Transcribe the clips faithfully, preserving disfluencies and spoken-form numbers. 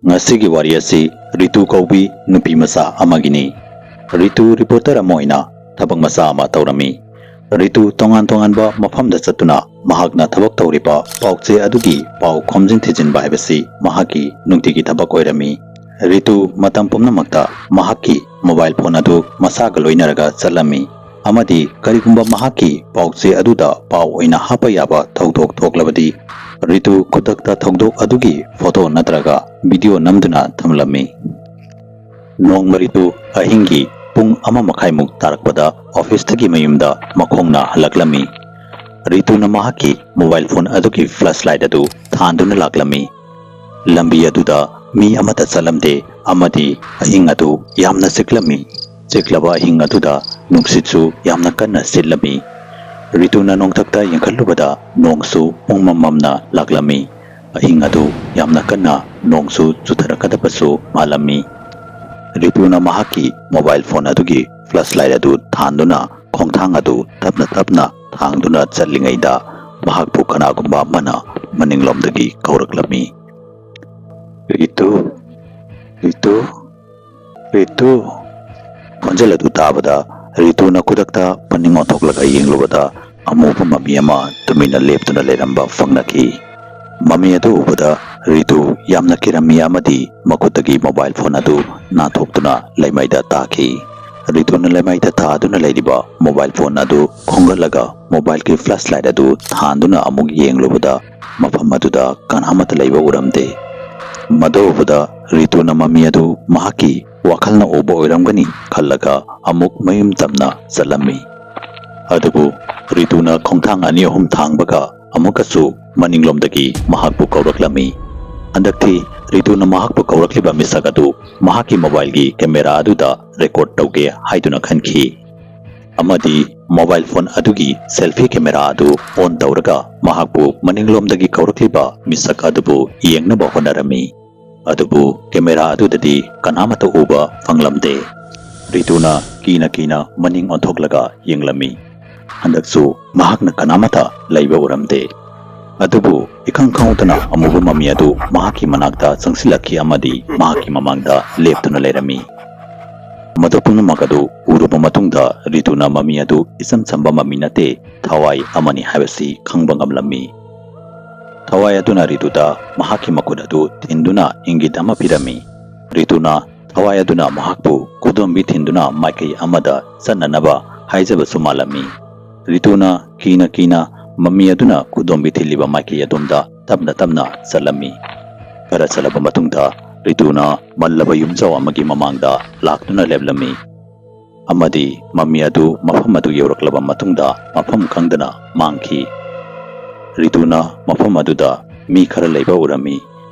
ꯉꯁꯤꯒꯤ ꯋꯥꯔꯤ ꯑꯁꯤ ꯔꯤꯇꯨ ꯀꯧꯕꯤ ꯅꯨꯄꯤ ꯃꯆꯥ ꯑꯃꯒꯤꯅꯤ꯫ ꯔꯤꯇꯨ reporter ꯑꯃ ꯑꯣꯏꯅ ꯊꯕꯛ ꯃꯆꯥ ꯑꯃ ꯇꯧꯔꯝꯃꯤ꯫ ꯔꯤꯇꯨ ꯇꯣꯉꯥꯟ ꯇꯣꯉꯥꯟꯕ ꯃꯐꯝꯗ ꯆꯠꯇꯨꯅ ꯃꯍꯥꯛꯅ ꯊꯕꯛ ꯇꯧꯔꯤꯕ ꯄꯥꯎ ꯆꯦ ꯑꯗꯨꯒꯤ ꯄꯥꯎ ꯈꯣꯝꯖꯤꯟ ꯊꯤꯖꯤꯟꯕ ꯍꯥꯏꯕꯁꯤ ꯃꯍꯥꯛꯀꯤ ꯅꯨꯡꯇꯤꯒꯤ ꯊꯕꯛ ꯑꯣꯏꯔꯝꯃꯤ꯫ ꯔꯤꯇꯨ ꯃꯇꯝ ꯄꯨꯝꯅꯃꯛꯇ ꯃꯍꯥꯛꯀꯤ mobile phone ꯑꯗꯨ ꯃꯁꯥꯒ ꯂꯣꯏꯅꯔꯒ ꯆꯠꯂꯝꯃꯤ꯫ ꯑꯃꯗꯤ ꯀꯔꯤꯒꯨꯝꯕ ꯃꯍꯥꯛꯀꯤ ꯄꯥꯎ ꯆꯦ ꯑꯗꯨꯗ ꯄꯥꯎ ꯑꯣꯏꯅ ꯍꯥꯞꯄ ꯌꯥꯕ ꯊꯧꯗꯣꯛ ꯊꯣꯛꯂꯕꯗꯤ, ꯔꯤꯇꯨ ꯈꯨꯗꯛꯇ ꯊꯧꯗꯣꯛ ꯑꯗꯨꯒꯤ photo ꯅꯠꯇ꯭ꯔꯒ video ꯅꯝꯗꯨꯅ ꯊꯝꯂꯝꯃꯤ꯫ ꯅꯣꯡꯃ ꯔꯤꯇꯨ ꯑꯍꯤꯡꯒꯤ ꯄꯨꯡ ꯑꯃ ꯃꯈꯥꯏꯃꯨꯛ ꯇꯥꯔꯛꯄꯗ office ꯇꯒꯤ ꯃꯌꯨꯝꯗ ꯃꯈꯣꯡꯅ ꯍꯜꯂꯛꯂꯝꯃꯤ꯫ ꯔꯤꯇꯨꯅ ꯃꯍꯥꯛꯀꯤ mobile phone ꯑꯗꯨꯒꯤ flashlight ꯑꯗꯨ ꯊꯥꯟꯗꯨꯅ ꯂꯥꯛꯂꯝꯃꯤ꯫ ꯂꯝꯕꯤ ꯑꯗꯨꯗ ꯃꯤ ꯑꯃꯠꯇ ꯆꯠꯂꯝꯗꯦ ꯑꯃꯗꯤ ꯑꯍꯤꯡ ꯑꯗꯨ ꯌꯥꯝꯅ ꯆꯤꯛꯂꯝꯃꯤ꯫ ꯆꯤꯛꯂꯕ ꯑꯍꯤꯡ ꯑꯗꯨꯗ ꯅꯨꯡꯁꯤꯠꯁꯨ ꯌꯥꯝꯅ ꯀꯟꯅ ꯁꯤꯠꯂꯝꯃꯤ꯫ ꯔꯤꯇꯨꯅ ꯅꯣꯡꯊꯛꯇ ꯌꯦꯡꯈꯠꯂꯨꯕꯗ ꯅꯣꯡꯁꯨ ꯄꯨꯡꯃꯝ ꯃꯝꯅ ꯂꯥꯛꯂꯝꯃꯤ꯫ ꯑꯍꯤꯡ ꯑꯗꯨ ꯌꯥꯝꯅ ꯀꯟꯅ ꯅꯣꯡꯁꯨ ꯆꯨꯊꯔꯛꯀꯗꯕꯁꯨ ꯃꯥꯜꯂꯝꯃꯤ꯫ ꯔꯤꯇꯨꯅ ꯃꯍꯥꯛꯀꯤ mobile phone ꯑꯗꯨꯒꯤ flashlight ꯑꯗꯨ ꯊꯥꯟꯗꯨꯅ ꯈꯣꯡꯊꯥꯡ ꯑꯗꯨ ꯇꯞꯅ ꯇꯞꯅ ꯊꯥꯡꯗꯨꯅ ꯆꯠꯂꯤꯉꯩꯗ ꯃꯍꯥꯛꯄꯨ ꯀꯅꯥꯒꯨꯝꯕ ꯑꯃꯅ ꯃꯅꯤꯡꯂꯣꯝꯗꯒꯤ ꯀꯧꯔꯛꯂꯝꯃꯤ꯫ "ꯔꯤꯇꯨ, ꯔꯤꯇꯨ, ꯔꯤꯇꯨ!" ꯈꯣꯟꯖꯦꯜ ꯑꯗꯨ ꯇꯥꯕꯗ ꯔꯤꯇꯨꯅ ꯈꯨꯗꯛꯇ ꯃꯅꯤꯡ ꯑꯣꯟꯊꯣꯛꯂꯒ ꯌꯦꯡꯂꯨꯕꯗ ꯑꯃꯨꯕ ꯃꯃꯤ ꯑꯃ ꯇꯨꯃꯤꯟꯅ ꯂꯦꯞꯇꯨꯅ ꯂꯩꯔꯝꯕ ꯐꯪꯅꯈꯤ꯫ ꯃꯃꯤ ꯑꯗꯨ ꯎꯕꯗ ꯔꯤꯇꯨ ꯌꯥꯝꯅ ꯀꯤꯔꯝꯃꯤ ꯑꯃꯗꯤ ꯃꯈꯨꯠꯇꯒꯤ mobile phone ꯑꯗꯨ ꯅꯥꯟꯊꯣꯛꯇꯨꯅ ꯂꯩꯃꯥꯏꯗ ꯇꯥꯈꯤ꯫ ꯔꯤꯇꯨꯅ ꯂꯩꯃꯥꯏꯗ ꯊꯥꯗꯨꯅ ꯂꯩꯔꯤꯕ mobile phone ꯑꯗꯨ ꯈꯣꯝꯒꯠꯂꯒ mobile ꯒꯤ flashlight ꯑꯗꯨ ꯊꯥꯟꯗꯨꯅ ꯑꯃꯨꯛ ꯌꯦꯡꯂꯨꯕꯗ ꯃꯐꯝ ꯑꯗꯨꯗ ꯀꯅꯥꯃꯠꯇ ꯂꯩꯕ ꯎꯔꯝꯗꯦ꯫ ꯃꯗꯨ ꯎꯕꯗ ꯔꯤꯇꯨꯅ ꯃꯃꯤ ꯑꯗꯨ ꯃꯍꯥꯛꯀꯤ ꯋꯥꯈꯜꯅ ꯎꯕ ꯑꯣꯏꯔꯝꯒꯅꯤ ꯈꯜꯂꯒ ꯑꯃꯨꯛ ꯃꯌꯨꯝ ꯇꯝꯅ ꯆꯠꯂꯝꯃꯤ꯫ ꯑꯗꯨꯕꯨ ꯔꯤꯇꯨꯅ ꯈꯣꯡꯊꯥꯡ ꯑꯅꯤ ꯑꯍꯨꯝ ꯊꯥꯡꯕꯒ ꯑꯃꯨꯛꯀꯁꯨ ꯃꯅꯤꯡꯂꯣꯝꯗꯒꯤ ꯃꯍꯥꯛꯄꯨ ꯀꯧꯔꯛꯂꯝꯃꯤ꯫ ꯍꯟꯗꯛꯇꯤ ꯔꯤꯇꯨꯅ ꯃꯍꯥꯛꯄꯨ ꯀꯧꯔꯛꯂꯤꯕ ꯃꯤꯁꯛ ꯑꯗꯨ ꯃꯍꯥꯛꯀꯤ mobile ꯒꯤ camera ꯑꯗꯨꯗ record ꯇꯧꯒꯦ ꯍꯥꯏꯗꯨꯅ ꯈꯟꯈꯤ꯫ ꯑꯃꯗꯤ mobile phone ꯑꯗꯨꯒꯤ selfie camera ꯑꯗꯨ on ꯇꯧꯔꯒ ꯃꯍꯥꯛꯄꯨ ꯃꯅꯤꯡꯂꯣꯝꯗꯒꯤ ꯀꯧꯔꯛꯂꯤꯕ ꯃꯤꯁꯛ ꯑꯗꯨꯕꯨ ꯌꯦꯡꯅꯕ ꯍꯣꯠꯅꯔꯝꯃꯤ꯫ ꯑꯗꯨꯕꯨ camera ꯑꯗꯨꯗꯗꯤ ꯀꯅꯥꯃꯠꯇ ꯎꯕ ꯐꯪꯂꯝꯗꯦ꯫ ꯔꯤꯇꯨꯅ ꯀꯤꯅ ꯀꯤꯅ ꯃꯅꯤꯡ ꯑꯣꯟꯊꯣꯛꯂꯒ ꯌꯦꯡꯂꯝꯃꯤ꯫ ꯍꯟꯗꯛꯁꯨ ꯃꯍꯥꯛꯅ ꯀꯅꯥꯃꯠꯇ ꯂꯩꯕ ꯎꯔꯝꯗꯦ꯫ ꯑꯗꯨꯕꯨ ꯏꯈꯪ ꯈꯪꯍꯧꯗꯅ ꯑꯃꯨꯕ ꯃꯃꯤ ꯑꯗꯨ ꯃꯍꯥꯛꯀꯤ ꯃꯅꯥꯛꯇ ꯆꯪꯁꯤꯜꯂꯛꯈꯤ ꯑꯃꯗꯤ ꯃꯍꯥꯛꯀꯤ ꯃꯃꯥꯡꯗ ꯂꯦꯞꯇꯨꯅ ꯂꯩꯔꯝꯃꯤ꯫ ꯃꯗꯨ ꯄꯨꯝꯅꯃꯛ ꯑꯗꯨ ꯎꯔꯨꯕ ꯃꯇꯨꯡꯗ ꯔꯤꯇꯨꯅ ꯃꯃꯤ ꯑꯗꯨ ꯏꯆꯝ ꯆꯝꯕ ꯃꯃꯤ ꯅꯠꯇꯦ, ꯊꯋꯥꯏ ꯑꯃꯅꯤ ꯍꯥꯏꯕꯁꯤ ꯈꯪꯕ ꯉꯝꯂꯝꯃꯤ꯫ ꯊꯋꯥꯏ ꯑꯗꯨꯅ ꯔꯤꯇꯨꯗ ꯃꯍꯥꯛꯀꯤ ꯃꯈꯨꯠ ꯑꯗꯨ ꯊꯤꯟꯗꯨꯅ ꯏꯪꯒꯤꯠ ꯑꯃ ꯄꯤꯔꯝꯃꯤ꯫ ꯔꯤꯇꯨꯅ ꯊꯋꯥꯏ ꯑꯗꯨꯅ ꯃꯍꯥꯛꯄꯨ ꯈꯨꯗꯣꯝꯕꯤ ꯊꯤꯟꯗꯨꯅ ꯃꯥꯏꯀꯩ ꯑꯃꯗ ꯆꯠꯅꯅꯕ ꯍꯥꯏꯖꯕꯁꯨ ꯃꯥꯜꯂꯝꯃꯤ꯫ ꯔꯤꯇꯨꯅ ꯀꯤꯅ ꯀꯤꯅ ꯃꯃꯤ ꯑꯗꯨꯅ ꯈꯨꯗꯣꯝꯕꯤ ꯊꯤꯜꯂꯤꯕ ꯃꯥꯏꯀꯩ ꯑꯗꯣꯝꯗ ꯇꯞꯅ ꯇꯞꯅ ꯆꯠꯂꯝꯃꯤ꯫ ꯈꯔ ꯆꯠꯂꯕ ꯃꯇꯨꯡꯗ ꯔꯤꯇꯨꯅ ꯃꯜꯂꯕ ꯌꯨꯝꯖꯥꯎ ꯑꯃꯒꯤ ꯃꯃꯥꯡꯗ ꯂꯥꯛꯇꯨꯅ ꯂꯦꯞꯂꯝꯃꯤ꯫ ꯑꯃꯗꯤ ꯃꯃꯤ ꯑꯗꯨ ꯃꯐꯝ ꯑꯗꯨ ꯌꯧꯔꯛꯂꯕ ꯃꯇꯨꯡꯗ ꯃꯐꯝ ꯈꯪꯗꯅ ꯃꯥꯡꯈꯤ꯫ ꯔꯤꯇꯨꯅ ꯃꯐꯝ ꯑꯗꯨꯗ ꯃꯤ ꯈꯔ ꯂꯩꯕ ꯎꯔꯝꯃꯤ꯫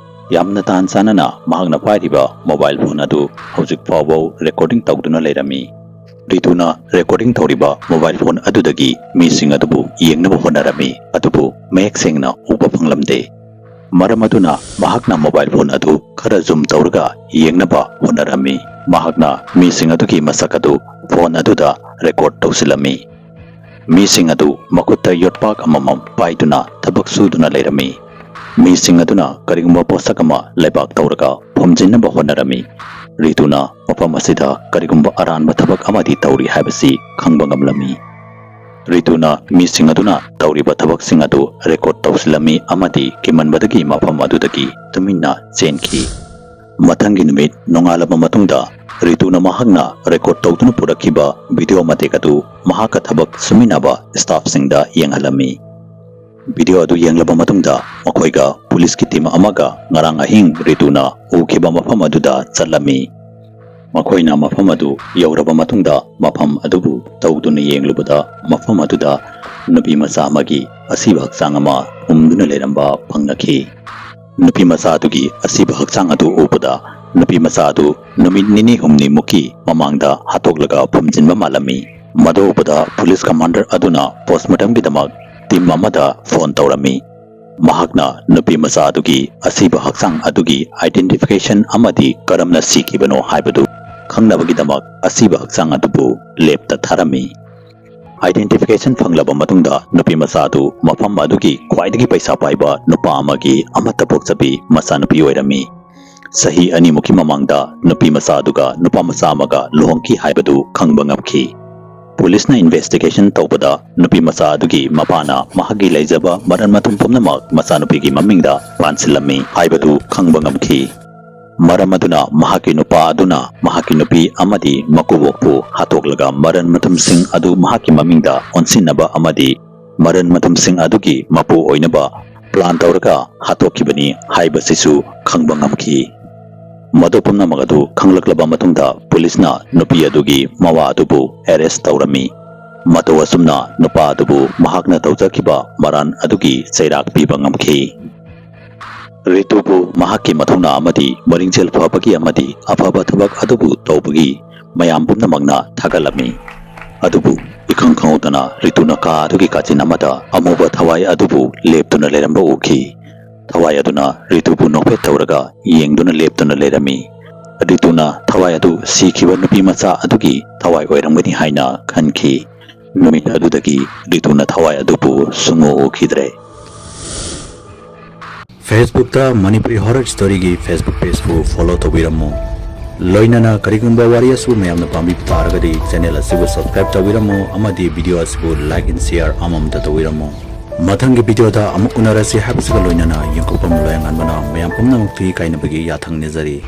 ꯌꯥꯝꯅ ꯇꯥꯟ ꯆꯥꯅꯅ ꯃꯍꯥꯛꯅ ꯄꯥꯏꯔꯤꯕ ꯃꯣꯕꯥꯏꯜ ꯐꯣꯟ ꯑꯗꯨ ꯍꯧꯖꯤꯛ ꯐꯥꯎꯕ ꯔꯦꯀꯣꯔꯗꯤꯡ ꯇꯧꯗꯨꯅ ꯂꯩꯔꯝꯃꯤ꯫ ꯔꯤꯇꯨꯅ ꯔꯦꯀꯣꯔꯗꯤꯡ ꯇꯧꯔꯤꯕ ꯃꯣꯕꯥꯏꯜ ꯐꯣꯟ ꯑꯗꯨꯗꯒꯤ ꯃꯤꯁꯤꯡ ꯑꯗꯨꯕꯨ ꯌꯦꯡꯅꯕ ꯍꯣꯠꯅꯔꯝꯃꯤ, ꯑꯗꯨꯕꯨ ꯃꯌꯦꯛ ꯁꯦꯡꯅ ꯎꯕ ꯐꯪꯂꯝꯗꯦ꯫ ꯃꯔꯝ ꯑꯗꯨꯅ ꯃꯍꯥꯛꯅ ꯃꯣꯕꯥꯏꯜ ꯐꯣꯟ ꯑꯗꯨ ꯈꯔ ꯖꯨꯝ ꯇꯧꯔꯒ ꯌꯦꯡꯅꯕ ꯍꯣꯠꯅꯔꯝꯃꯤ꯫ ꯃꯍꯥꯛꯅ ꯃꯤꯁꯤꯡ ꯑꯗꯨꯒꯤ ꯃꯁꯛ ꯑꯗꯨ ꯐꯣꯟ ꯑꯗꯨꯗ ꯔꯦꯀꯣꯔꯗ ꯇꯧꯁꯤꯜꯂꯝꯃꯤ꯫ ꯃꯤꯁꯤꯡ ꯑꯗꯨ ꯃꯈꯨꯠꯇ ꯌꯣꯠꯄꯥꯛ ꯑꯃꯃꯝ ꯄꯥꯏꯗꯨꯅ ꯊꯕꯛ ꯁꯨꯗꯨꯅ ꯂꯩꯔꯝꯃꯤ꯫ ꯃꯤꯁꯤꯡ ꯑꯗꯨꯅ ꯀꯔꯤꯒꯨꯝꯕ ꯄꯣꯠꯁꯛ ꯑꯃ ꯂꯩꯕꯥꯛ ꯇꯧꯔꯒ ꯐꯨꯝꯖꯤꯟꯅꯕ ꯍꯣꯠꯅꯔꯝꯃꯤ꯫ ꯔꯤꯇꯨꯅ ꯃꯐꯝ ꯑꯁꯤꯗ ꯀꯔꯤꯒꯨꯝꯕ ꯑꯔꯥꯟꯕ ꯊꯕꯛ ꯑꯃꯗꯤ ꯇꯧꯔꯤ ꯍꯥꯏꯕꯁꯤ ꯈꯪꯕ ꯉꯝꯂꯝꯃꯤ꯫ ꯔꯤꯇꯨꯅ ꯃꯤꯁꯤꯡ ꯑꯗꯨꯅ ꯇꯧꯔꯤꯕ ꯊꯕꯛꯁꯤꯡ ꯑꯗꯨ ꯔꯦꯀꯣꯔꯗ ꯇꯧꯁꯤꯜꯂꯝꯃꯤ ꯑꯃꯗꯤ ꯀꯤꯃꯟꯕꯗꯒꯤ ꯃꯐꯝ ꯑꯗꯨꯗꯒꯤ ꯇꯨꯃꯤꯟꯅ ꯆꯦꯟꯈꯤ꯫ ꯃꯊꯪꯒꯤ ꯅꯨꯃꯤꯠ ꯅꯣꯡꯉꯥꯜꯂꯕ ꯃꯇꯨꯡꯗ ꯔꯤꯇꯨꯅ ꯃꯍꯥꯛꯅ ꯔꯦꯀꯣꯔꯗ ꯇꯧꯗꯨꯅ ꯄꯨꯔꯛꯈꯤꯕ ꯚꯤꯗꯤꯑꯣ ꯃꯇꯦꯛ ꯑꯗꯨ ꯃꯍꯥꯛꯀ ꯊꯕꯛ ꯁꯨꯃꯤꯟꯅꯕ ꯁ꯭ꯇꯥꯐꯁꯤꯡꯗ ꯌꯦꯡꯍꯜꯂꯝꯃꯤ꯫ ꯚꯤꯗꯤꯑꯣ ꯑꯗꯨ ꯌꯦꯡꯂꯕ ꯃꯇꯨꯡꯗ ꯃꯈꯣꯏꯒ ꯄꯨꯂꯤꯁꯀꯤ ꯇꯤꯝ ꯑꯃꯒ ꯉꯔꯥꯡ ꯑꯍꯤꯡ ꯔꯤꯇꯨꯅ ꯎꯈꯤꯕ ꯃꯐꯝ ꯑꯗꯨꯗ ꯆꯠꯂꯝꯃꯤ꯫ ꯃꯈꯣꯏꯅ ꯃꯐꯝ ꯑꯗꯨ ꯌꯧꯔꯕ ꯃꯇꯨꯡꯗ ꯃꯐꯝ ꯑꯗꯨꯕꯨ ꯇꯧꯗꯨꯅ ꯌꯦꯡꯂꯨꯕꯗ ꯃꯐꯝ ꯑꯗꯨꯗ ꯅꯨꯄꯤ ꯃꯆꯥ ꯑꯃꯒꯤ ꯑꯁꯤꯕ ꯍꯛꯆꯥꯡ ꯑꯃ ꯐꯨꯝꯗꯨꯅ ꯂꯩꯔꯝꯕ ꯐꯪꯅꯈꯤ꯫ ꯅꯨꯄꯤ ꯃꯆꯥ ꯑꯗꯨꯒꯤ ꯑꯁꯤꯕ ꯍꯛꯆꯥꯡ ꯑꯗꯨ ꯎꯕꯗ ꯅꯨꯄꯤ ꯃꯆꯥ ꯑꯗꯨ ꯅꯨꯃꯤꯠ ꯅꯤꯅꯤ ꯍꯨꯝꯅꯤꯃꯨꯛꯀꯤ ꯃꯃꯥꯡꯗ ꯍꯥꯠꯇꯣꯛꯂꯒ ꯐꯨꯝꯖꯤꯟꯕ ꯃꯥꯜꯂꯝꯃꯤ꯫ ꯃꯗꯨ ꯎꯕꯗ ꯄꯨꯂꯤꯁ ꯀꯃꯥꯟꯗꯔ ꯑꯗꯨꯅ ꯄꯣꯁꯃꯣꯔꯇꯦꯝꯒꯤꯗꯃꯛ ꯇꯤꯝ ꯑꯃꯗ ꯐꯣꯟ ꯇꯧꯔꯝꯃꯤ꯫ ꯃꯍꯥꯛꯅ ꯅꯨꯄꯤ ꯃꯆꯥ ꯑꯗꯨꯒꯤ ꯑꯁꯤꯕ ꯍꯛꯆꯥꯡ ꯑꯗꯨꯒꯤ ꯑꯥꯏꯗꯦꯟꯇꯤꯐꯤꯀꯦꯁꯟ ꯑꯃꯗꯤ ꯀꯔꯝꯅ ꯁꯤꯈꯤꯕꯅꯣ ꯍꯥꯏꯕꯗꯨ ꯈꯪꯅꯕꯒꯤꯗꯃꯛ ꯑꯁꯤꯕ ꯍꯛꯆꯥꯡ ꯑꯗꯨꯕꯨ ꯂꯦꯞꯇ ꯊꯥꯔꯝꯃꯤ꯫ Identification ꯐꯪꯂꯕ ꯃꯇꯨꯡꯗ ꯅꯨꯄꯤ ꯃꯆꯥ ꯑꯗꯨ ꯃꯐꯝ ꯑꯗꯨꯒꯤ ꯈ꯭ꯋꯥꯏꯗꯒꯤ ꯄꯩꯁꯥ ꯄꯥꯏꯕ ꯅꯨꯄꯥ ꯑꯃꯒꯤ ꯑꯃꯠꯇ ꯄꯣꯛꯆꯕꯤ ꯃꯆꯥꯅꯨꯄꯤ ꯑꯣꯏꯔꯝꯃꯤ꯫ ꯆꯍꯤ ꯑꯅꯤꯃꯨꯛꯀꯤ ꯃꯃꯥꯡꯗ ꯅꯨꯄꯤ ꯃꯆꯥ ꯑꯗꯨꯒ ꯅꯨꯄꯥ ꯃꯆꯥ ꯑꯃꯒ ꯂꯨꯍꯣꯡꯈꯤ ꯍꯥꯏꯕꯗꯨ ꯈꯪꯕ ꯉꯝꯈꯤ꯫ ꯄꯨꯂꯤꯁꯅ investigation ꯇꯧꯕꯗ ꯅꯨꯄꯤ ꯃꯆꯥ ꯑꯗꯨꯒꯤ ꯃꯄꯥꯅ ꯃꯍꯥꯛꯀꯤ ꯂꯩꯖꯕ ꯃꯔꯟ ꯃꯊꯨꯝ ꯄꯨꯝꯅꯃꯛ ꯃꯆꯥꯅꯨꯄꯤꯒꯤ ꯃꯃꯤꯡꯗ ꯄꯥꯟꯁꯤꯜꯂꯝꯃꯤ ꯍꯥꯏꯕꯗꯨ ꯈꯪꯕ ꯉꯝꯈꯤ꯫ ꯃꯔꯝ ꯑꯗꯨꯅ ꯃꯍꯥꯛꯀꯤ ꯅꯨꯄꯥ ꯑꯗꯨꯅ ꯃꯍꯥꯛꯀꯤ ꯅꯨꯄꯤ ꯑꯃꯗꯤ ꯃꯀꯨꯕꯣꯛꯄꯨ ꯍꯥꯠꯇꯣꯛꯂꯒ ꯃꯔꯟ ꯃꯊꯨꯝꯁꯤꯡ ꯑꯗꯨ ꯃꯍꯥꯛꯀꯤ ꯃꯃꯤꯡꯗ ꯑꯣꯟꯁꯤꯟꯅꯕ ꯑꯃꯗꯤ ꯃꯔꯟ ꯃꯊꯨꯝꯁꯤꯡ ꯑꯗꯨꯒꯤ ꯃꯄꯨ ꯑꯣꯏꯅꯕ plan ꯇꯧꯔꯒ ꯍꯥꯠꯇꯣꯛꯈꯤꯕꯅꯤ ꯍꯥꯏꯕꯁꯤꯁꯨ ꯈꯪꯕ ꯉꯝꯈꯤ꯫ ꯃꯗꯨ ꯄꯨꯝꯅꯃꯛ ꯑꯗꯨ ꯈꯪꯂꯛꯂꯕ ꯃꯇꯨꯡꯗ ꯄꯨꯂꯤꯁꯅ ꯅꯨꯄꯤ ꯑꯗꯨꯒꯤ ꯃꯋꯥ ꯑꯗꯨꯕꯨ arrest ꯇꯧꯔꯝꯃꯤ꯫ ꯃꯇꯧ ꯑꯁꯨꯝꯅ ꯅꯨꯄꯥ ꯑꯗꯨꯕꯨ ꯃꯍꯥꯛꯅ ꯇꯧꯖꯈꯤꯕ ꯃꯔꯥꯟ ꯑꯗꯨꯒꯤ ꯆꯩꯔꯥꯛ ꯄꯤꯕ ꯉꯝꯈꯤ꯫ ꯔꯤꯇꯨꯕꯨ ꯃꯍꯥꯛꯀꯤ ꯃꯊꯧꯅꯥ ꯑꯃꯗꯤ ꯃꯔꯤꯡꯖꯦꯜ ꯐꯕꯒꯤ ꯑꯃꯗꯤ ꯑꯐꯕ ꯊꯕꯛ ꯑꯗꯨꯕꯨ ꯇꯧꯕꯒꯤ ꯃꯌꯥꯝ ꯄꯨꯝꯅꯃꯛꯅ ꯊꯥꯒꯠꯂꯝꯃꯤ꯫ ꯑꯗꯨꯕꯨ ꯏꯈꯪ ꯈꯪꯍꯧꯗꯅ ꯔꯤꯇꯨꯅ ꯀꯥ ꯑꯗꯨꯒꯤ ꯀꯥꯆꯤꯟ ꯑꯃꯗ ꯑꯃꯨꯕ ꯊꯋꯥꯏ ꯑꯗꯨꯕꯨ ꯂꯦꯞꯇꯨꯅ ꯂꯩꯔꯝꯕ ꯎꯈꯤ꯫ ꯊꯋꯥꯏ ꯑꯗꯨꯅ ꯔꯤꯇꯨꯕꯨ ꯅꯣꯛꯐꯦꯠ ꯇꯧꯔꯒ ꯌꯦꯡꯗꯨꯅ ꯂꯦꯞꯇꯨꯅ ꯂꯩꯔꯝꯃꯤ꯫ ꯔꯤꯇꯨꯅ ꯊꯋꯥꯏ ꯑꯗꯨ ꯁꯤꯈꯤꯕ ꯅꯨꯄꯤ ꯃꯆꯥ ꯑꯗꯨꯒꯤ ꯊꯋꯥꯏ ꯑꯣꯏꯔꯝꯒꯅꯤ ꯍꯥꯏꯅ ꯈꯟꯈꯤ꯫ ꯅꯨꯃꯤꯠ ꯑꯗꯨꯗꯒꯤ ꯔꯤꯇꯨꯅ ꯊꯋꯥꯏ ꯑꯗꯨꯕꯨ ꯁꯨꯡꯎ ꯎꯈꯤꯗ꯭ꯔꯦ꯫ Facebook ꯇ Manipuri Horror Story ꯒꯤ Facebook page ꯄꯨ follow ꯇꯧꯕꯤꯔꯝꯃꯨ꯫ ꯂꯣꯏꯅꯅ ꯀꯔꯤꯒꯨꯝꯕ ꯋꯥꯔꯤ ꯑꯁꯤꯕꯨ ꯃꯌꯥꯝꯅ ꯄꯥꯝꯕꯤꯕ ꯇꯥꯔꯒꯗꯤ channel ꯑꯁꯤꯕꯨ subscribe ꯇꯧꯕꯤꯔꯝꯃꯨ ꯑꯃꯗꯤ video ꯑꯁꯤꯕꯨ like and share ꯑꯃꯃꯝꯇ ꯇꯧꯕꯤꯔꯝꯃꯨ꯫ ꯃꯊꯪꯒꯤ video ꯗ ꯑꯃꯨꯛ ꯎꯅꯔꯁꯤ ꯍꯥꯏꯕꯁꯤꯒ ꯂꯣꯏꯅꯅ ꯌꯦꯡꯊꯣꯛꯄꯝ ꯂꯣꯌꯥꯉꯥꯟꯕꯅ ꯃꯌꯥꯝ ꯄꯨꯝꯅꯃꯛꯀꯤ ꯀꯥꯏꯅꯕꯒꯤ ꯌꯥꯊꯪ ꯅꯤꯖꯔꯤ꯫